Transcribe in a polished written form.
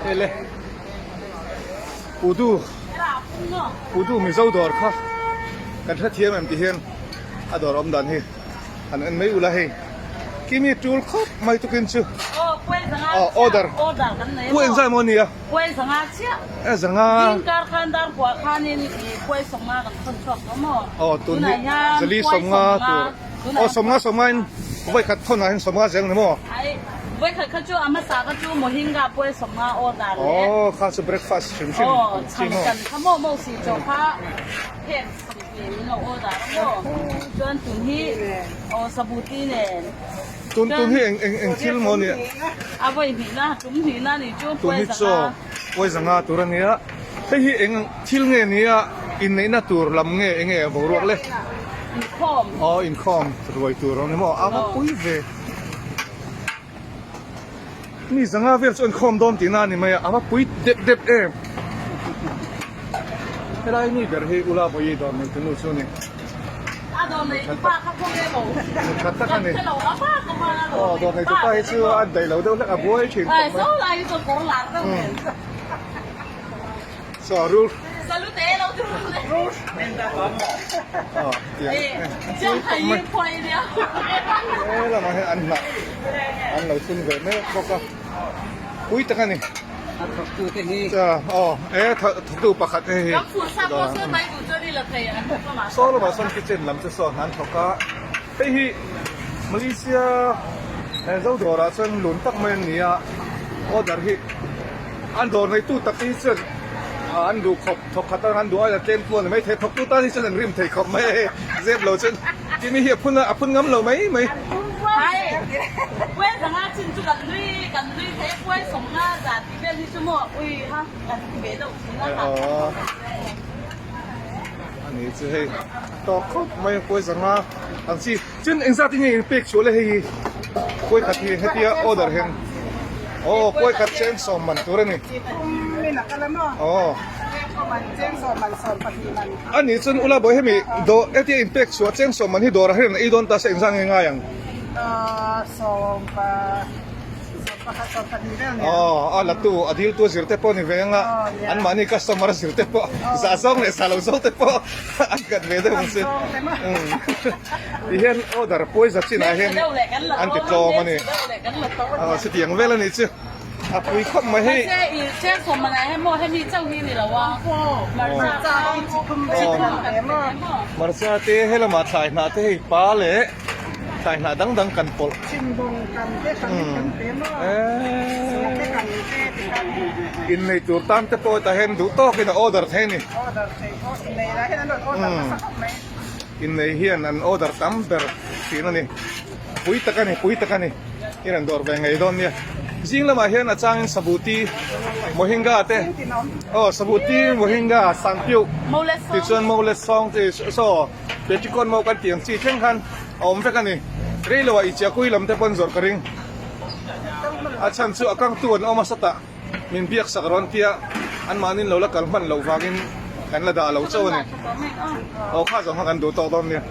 Hei le Pudu Pudu Mizo dawr kha kan hrethiam em tih hian a dawr awm dan hi han en mai ula hei Kimi tul khawp mai tukin chu aw order Pu engzah emaw ania Puai zanga chiah. E zanga. Zing kar khan dar kua khanin i puai sawmnga kan thawn chhuak tawh maw? Aw tun hi zali sawmnga tur. Aw sawmnga sawmnga in vawi khat thawn ah hian sawmnga zel ni maw? Ai vawi khat kha chu a hmasa kha chu mohinga puai sawmnga order leh. Aw kha chu breakfast hrim hrim Aw chhang kan kha maw maw si chaw kha phek 20 min lo order a maw? Chuan tun hi aw sabuti nen. Tun tun hi eng eng eng thil maw nia? A vawi hnihna, tum hnihna ni chu Tun hi chaw puai zanga tur a nia. Hei hi eng thil nge nia inneihna tur lam nge eng nge boruak le? Inkhawm. Aw inkhawm ruai tur a ni maw? A va pui ve. Mi zanga vel chu an khawm dawn tihna a ni mai a, a va pui dep dep em. Helai mi ber hi Ula Vawi dawr nei tunu chu a ni. A dawr nei tupa kha khaw nge lo? Tha tak a ni. Aw dawr nei tupa hi chu a daih lo deuh hlek a buai thin khawp mai. Saw lai hi chuan kawr lar deuh nen. Saw rul. Salute lo ti rul le. Rul. Aw tiang. Chiang thai hi phuai nia. He lamah hian an hnah an lo thun ve mek bawk a. Pui tak a ni. A thawktu te hi. Aw e thawktu pakhat hei hi. Kan fur sa pawh saw mai duh chuan i la thei an thawk lamah. Saw lamah sawn kitchen lam chu saw an thawk a. Hei hi Malaysia he zo dawrah chuan lun tak mai an ni a. Order hi an dawr neitu tak hi chuan an duh khawp thawk khat a an duh aia tlem tu a ni maithei. Thawktu tan hi chuan an rim thei khawp mai a hei zep lo chuan timi hi a phun a a phun ngam lo mai mai. Hai puai zanga chin chu kan nui kan nui thei a puai sawmnga zan tih vel hi chu maw ui ha kan ti ve deuh thin a ha. Ani chu hei tawk khawp mai a puai zanga ang chi chuan engzat in nge in pek chhuah le hei hi puai khat hi hetia order hian aw puai khat cheng sawm man tur a ni aw. A nih chuan Ula Bawi hemi dawr hetia in pek chhuah cheng sawm man hi dawrah hian an ei dawn ta se engzah nge ngai ang? Aw a la tu a dil tu a zir te pawh a ni ve ang a, anmahni customer a zir te pawh zah zawng leh zah lo zawng te pawh an kat ve deuh ang chu. Ti hian order pawi za chinah hian an ti tlawm a ni. Aw chutiang vel a nih chu. A pui khawp mai hei. Mahse i cheng sawm man ah hian maw hemi chauh hi ni lo a hmarcha kha chikhum kan pe maw. Hmarcha te helamah thlai hnah te hei pa leh thlai hnah dang dang kan pawlh. Chhimbawng kan te hramit kan pe maw te kan te ti khan. Innei tur tan te pawh hetah hian duh tawkin a order thei a ni. Order thei pawh innei lah hian an rawn order nasa khawp mai. Innei hian an order tam ber thin a ni. Pui tak a ni, pui tak a ni. I rawn dawr ve ngei dawn nia. Zing lamah hian a changin Sabuti, Mohinga te, aw Sabuti, Mohinga, Sanpiuh tichuan Mole Song te saw Petrikon maw kan tih ang chi thleng khan a awm vek a ni. Rei loah i chiahkui lam te pawn zawrh ka ring. A chhan chu a kangtu an awm a satah min biak sak rawn tia anmahni lo la kal hman loh vangin kan la dah lo chauh a ni. Aw kha zawng kha kan duh tawk dawn nia.